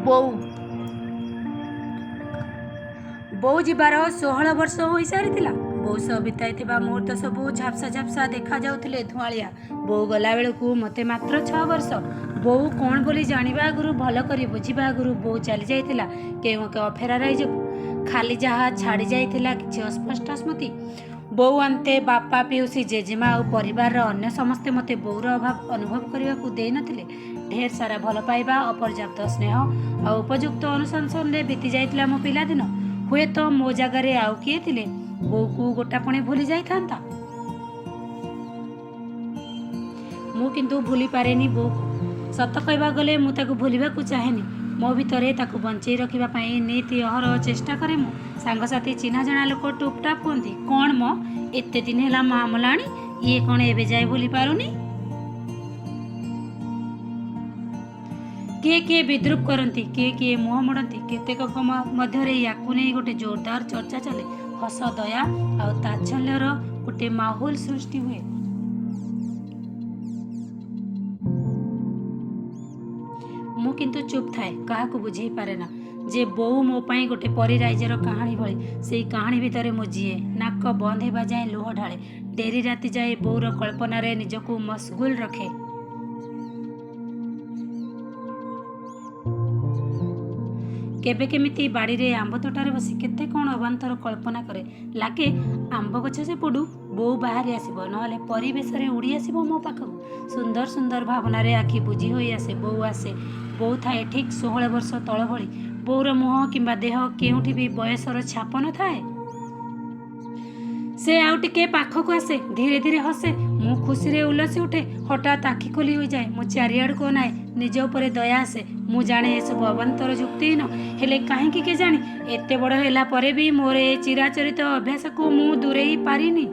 ବୋଉ। ବୋଉ ଯିବାର 16 ବର୍ଷ ହୋଇସାରିଥିଲା। ବୋଉ ସହ ବିତାଇଥିବା ମୁହୂର୍ତ୍ତ ସବୁ ଝାପ୍ସା ଝାପ୍ସା ଦେଖାଯାଉଥିଲେ ଧୂଆଁଳିଆ। ବୋଉ ଗଲାବେଳକୁ ମୋତେ ମାତ୍ର 6 ବର୍ଷ। ବୋଉ କ'ଣ ବୋଲି ଜାଣିବା ଆଗରୁ, ଭଲ କରି ବୁଝିବା ଆଗରୁ ବୋଉ ଚାଲିଯାଇଥିଲା କେଉଁ ଏକ ଅଫେରା ରାଇଜକୁ। ଖାଲି ଯାହା ଛାଡ଼ି ଯାଇଥିଲା କିଛି ଅସ୍ପଷ୍ଟ ସ୍ମୃତି। ବୋଉ ଅନ୍ତେ ବାପା, ପିଉସୀ, ଜେଜେମା ଆଉ ପରିବାରର ଅନ୍ୟ ସମସ୍ତେ ମୋତେ ବୋଉର ଅଭାବ ଅନୁଭବ କରିବାକୁ ଦେଇନଥିଲେ। ଢେର ସାରା ଭଲ ପାଇବା, ଅପର୍ଯ୍ୟାପ୍ତ ସ୍ନେହ ଆଉ ଉପଯୁକ୍ତ ଅନୁଶାସନରେ ବିତି ଯାଇଥିଲା ମୋ ପିଲାଦିନ। ହୁଏତ ମୋ ଜାଗାରେ ଆଉ କିଏ ଥିଲେ ବୋଉକୁ ଗୋଟାପଣେ ଭୁଲି ଯାଇଥାନ୍ତା। ମୁଁ କିନ୍ତୁ ଭୁଲି ପାରେନି ବୋଉକୁ। ସତ କହିବାକୁ ଗଲେ ମୁଁ ତାକୁ ଭୁଲିବାକୁ ଚାହେଁନି। ମୋ ଭିତରେ ତାକୁ ବଞ୍ଚେଇ ରଖିବା ପାଇଁ ନିତି ଅହରହ ଚେଷ୍ଟା କରେ ମୁଁ। ସାଙ୍ଗସାଥି, ଚିହ୍ନାଜଣା ଲୋକ ଟୁପଟାପ ହୁଅନ୍ତି, କ'ଣ ମ ଏତେ ଦିନ ହେଲା ମା ମଲାଣି, ଇଏ କ'ଣ ଏବେ ଯାଏ ଭୁଲି ପାରୁନି? କିଏ କିଏ ବିଦ୍ରୂପ କରନ୍ତି, କିଏ କିଏ ମୁହଁ ମୋଡ଼ନ୍ତି। କେତେକଙ୍କ ମଧ୍ୟରେ ୟାକୁ ନେଇ ଗୋଟେ ଜୋରଦାର ଚର୍ଚ୍ଚା ଚାଲେ। ହସ, ଦୟା ଆଉ ତାଚ୍ଛଲ୍ୟର ଗୋଟେ ମାହୋଲ ସୃଷ୍ଟି ହୁଏ। ମୁଁ କିନ୍ତୁ ଚୁପ୍ ଥାଏ, କାହାକୁ ବୁଝେଇ ପାରେନା ଯେ ବୋଉ ମୋ ପାଇଁ ଗୋଟେ ପରୀ ରାଇଜର କାହାଣୀ ଭଳି। ସେଇ କାହାଣୀ ଭିତରେ ମୁଁ ଜିଏଁ। ନାକ ବନ୍ଦ ହେବା ଯାଏଁ ଲୁହ ଢାଳେ। ଡେରି ରାତି ଯାଏ ବୋଉର କଳ୍ପନାରେ ନିଜକୁ ମସଗୁଲ ରଖେ। କେବେ କେମିତି ବାଡ଼ିରେ ଆମ୍ବ ତୋଟାରେ ବସି କେତେ କ'ଣ ଅବାନ୍ତର କଳ୍ପନା କରେ। ଲାଗେ ଆମ୍ବ ଗଛ ସେପଟୁ ବୋଉ ବାହାରି ଆସିବ, ନହେଲେ ପରୀ ବେଶରେ ଉଡ଼ି ଆସିବ ମୋ ପାଖକୁ। ସୁନ୍ଦର ସୁନ୍ଦର ଭାବନାରେ ଆଖି ବୁଜି ହୋଇ ଆସେ। ବୋଉ ଆସେ। ବୋଉ ଥାଏ ଠିକ୍ 16 ବର୍ଷ ତଳ ଭଳି। ବୋଉର ମୁହଁ କିମ୍ବା ଦେହ କେଉଁଠି ବି ବୟସର ଛାପ ନଥାଏ। ସେ ଆଉ ଟିକେ ପାଖକୁ ଆସେ, ଧୀରେ ଧୀରେ ହସେ। ମୁଁ ଖୁସିରେ ଉଲ୍ଲସି ଉଠେ। ହଠାତ୍ ଆଖି ଖୋଲି ହୋଇଯାଏ। ମୁଁ ଚାରିଆଡ଼କୁ ଅନାଏ। ନିଜ ଉପରେ ଦୟା ଆସେ। ମୁଁ ଜାଣେ ଏସବୁ ଅବାନ୍ତର, ଯୁକ୍ତିହୀନ। ହେଲେ କାହିଁକି କେଜାଣି ଏତେ ବଡ଼ ହେଲା ପରେ ବି ମୋର ଏ ଚିରାଚରିତ ଅଭ୍ୟାସକୁ ମୁଁ ଦୂରେଇ ପାରିନି।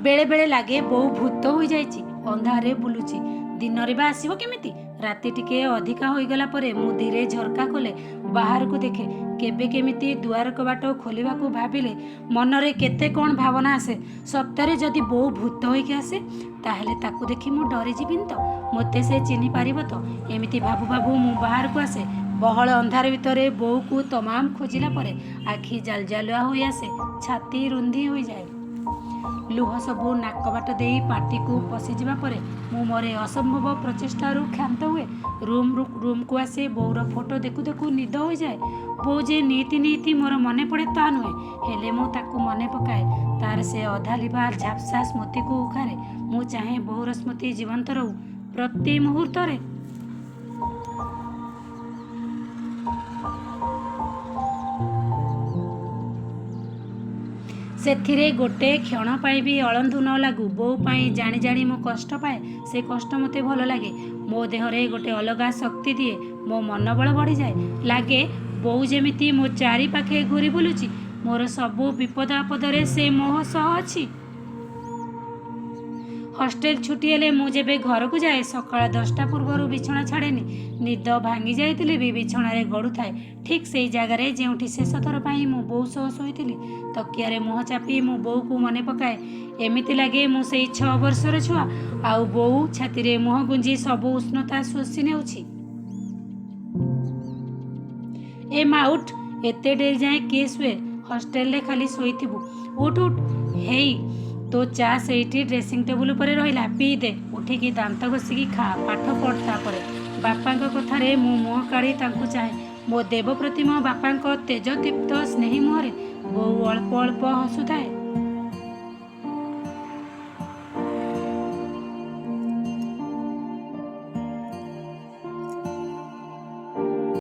ବେଳେବେଳେ ଲାଗେ ବୋଉ ଭୂତ ହୋଇଯାଇଛି, ଅନ୍ଧାରରେ ବୁଲୁଛି। ଦିନରେ ବା ଆସିବ କେମିତି? ରାତି ଟିକେ ଅଧିକା ହୋଇଗଲା ପରେ ମୁଁ ଧୀରେ ଝରକା ଖୋଲେ, ବାହାରକୁ ଦେଖେ। କେବେ କେମିତି ଦୁଆର କବାଟ ଖୋଲିବାକୁ ଭାବିଲେ ମନରେ କେତେ କ'ଣ ଭାବନା ଆସେ। ସତରେ ଯଦି ବୋଉ ଭୂତ ହୋଇକି ଆସେ, ତାହେଲେ ତାକୁ ଦେଖି ମୁଁ ଡରିଯିବିନି ତ? ମୋତେ ସେ ଚିହ୍ନି ପାରିବ ତ? ଏମିତି ଭାବୁ ଭାବୁ ମୁଁ ବାହାରକୁ ଆସେ। ବହଳ ଅନ୍ଧାର ଭିତରେ ବୋଉକୁ ତମାମ ଖୋଜିଲା ପରେ ଆଖି ଜାଲଜାଲୁଆ ହୋଇ ଆସେ, ଛାତି ରୁନ୍ଧି ହୋଇଯାଏ। ଲୁହ ସବୁ ନାକ ବାଟ ଦେଇ ପାଟିକୁ ପଶିଯିବା ପରେ ମୁଁ ମୋର ଏ ଅସମ୍ଭବ ପ୍ରଚେଷ୍ଟାରୁ କ୍ଷାନ୍ତ ହୁଏ। ରୁମ୍କୁ ଆସି ବୋଉର ଫଟୋ ଦେଖୁ ଦେଖୁ ନିଦ ହୋଇଯାଏ। ବୋଉ ଯେ ନିତି ନିତି ମୋର ମନେ ପଡ଼େ ତା ନୁହେଁ, ହେଲେ ମୁଁ ତାକୁ ମନେ ପକାଏ। ତାର ସେ ଅଧାଲିଭା ଝାପ୍ସା ସ୍ମୃତିକୁ ଉଖାରେ। ମୁଁ ଚାହେଁ ବୋଉର ସ୍ମୃତି ଜୀବନ୍ତ ରହୁ ପ୍ରତି ମୁହୂର୍ତ୍ତରେ। ସେଥିରେ ଗୋଟେ କ୍ଷଣ ପାଇଁ ବି ଅଳନ୍ଧୁ ନ ଲାଗୁ। ବୋଉ ପାଇଁ ଜାଣି ଜାଣି ମୁଁ କଷ୍ଟ ପାଏ। ସେ କଷ୍ଟ ମୋତେ ଭଲ ଲାଗେ। ମୋ ଦେହରେ ଗୋଟେ ଅଲଗା ଶକ୍ତି ଦିଏ। ମୋ ମନୋବଳ ବଢ଼ିଯାଏ। ଲାଗେ ବୋଉ ଯେମିତି ମୋ ଚାରିପାଖେ ଘୂରି ବୁଲୁଛି। ମୋର ସବୁ ବିପଦ ଆପଦରେ ସେ ମୋ ସହ ଅଛି। ହଷ୍ଟେଲ ଛୁଟି ହେଲେ ମୁଁ ଯେବେ ଘରକୁ ଯାଏ, ସକାଳ 10ଟା ପୂର୍ବରୁ ବିଛଣା ଛାଡ଼େନି। ନିଦ ଭାଙ୍ଗି ଯାଇଥିଲେ ବି ବିଛଣାରେ ଗଡ଼ୁଥାଏ ଠିକ୍ ସେଇ ଜାଗାରେ ଯେଉଁଠି ଶେଷଥର ପାଇଁ ମୁଁ ବୋଉ ସହ ଶୋଇଥିଲି। ତକିଆରେ ମୁହଁ ଚାପି ମୁଁ ବୋଉକୁ ମନେ ପକାଏ। ଏମିତି ଲାଗେ ମୁଁ ସେଇ 6 ବର୍ଷର ଛୁଆ, ଆଉ ବୋଉ ଛାତିରେ ମୁହଁ ଗୁଞ୍ଜି ସବୁ ଉଷ୍ଣତା ଶୋଷି ନେଉଛି। ଏ ମା ଉଠ୍, ଏତେ ଡେରି ଯାଏଁ କିଏ ଶୁଏ? ହଷ୍ଟେଲରେ ଖାଲି ଶୋଇଥିବୁ। ଉଠ୍ ଉଠ୍, ହେଇ ତୋ ଚା ସେଇଠି ଡ୍ରେସିଂ ଟେବୁଲ ଉପରେ ରହିଲା, ପିଇ ଦେ। ଉଠିକି ଦାନ୍ତ ଘଷିକି ଖା, ପାଠ ପଢ଼ ତାପରେ। ବାପାଙ୍କ କଥାରେ ମୁଁ ମୁହଁ କାଢ଼ି ତାଙ୍କୁ ଚାହେଁ। ମୋ ଦେବ ପ୍ରତିମ ବାପାଙ୍କ ତେଜଦୀପ୍ତ ସ୍ନେହୀ ମୁହଁରେ ବୋଉ ଅଳ୍ପ ଅଳ୍ପ ହସୁଥାଏ।